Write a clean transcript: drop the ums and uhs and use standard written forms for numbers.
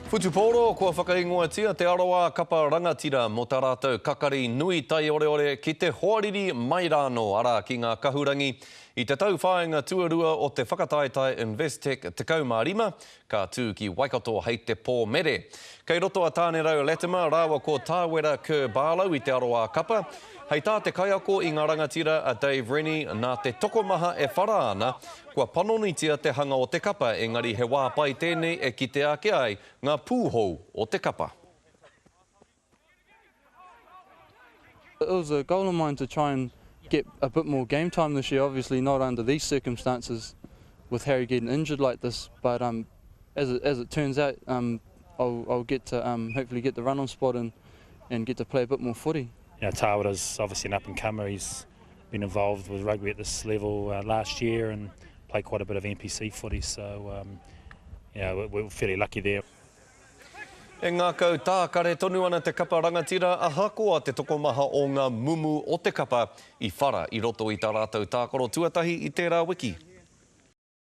Whutupōro, Kua whakaingoatia Te Arawa kapa rangatira mō tā rātou kakari nui taioreore ki te hoariri mai rānō, arā, ki ngā kahurangi. I te tauwhāinga tuarua o te whakataetae Investec 15, ka tū ki Waikato hei te pō mere. Kei roto a Tānerau Latimer rāua ko Tāwera Kerr-Barlow i Te Arawa kapa. Hei tā te kaiako i ngā rangatira a Dave Rennie, nā te tokomaha e whara ana, Kua panonitia te hanga o te kapa engari he wā pai tēnei e kitea ake ai ngā pūhou o te kapa. It was a goal of mine to try and get a bit more game time this year, obviously not under these circumstances with Harry getting injured like this, but um, as, it, as it turns out, um, I'll, I'll get to um, hopefully get the run on spot and, and get to play a bit more footy. You know, Tawera's obviously an up-and-comer. He's been involved with rugby at this level uh, last year and played quite a bit of NPC footy, so um, yeah, we're, we're fairly lucky there. E ngākau tākare tonu ana te kapa rangatira ahakoa te tokomaha o ngā mumu o te kapa i whara i roto i tā rātou tākaro tuatahi i tērā wiki.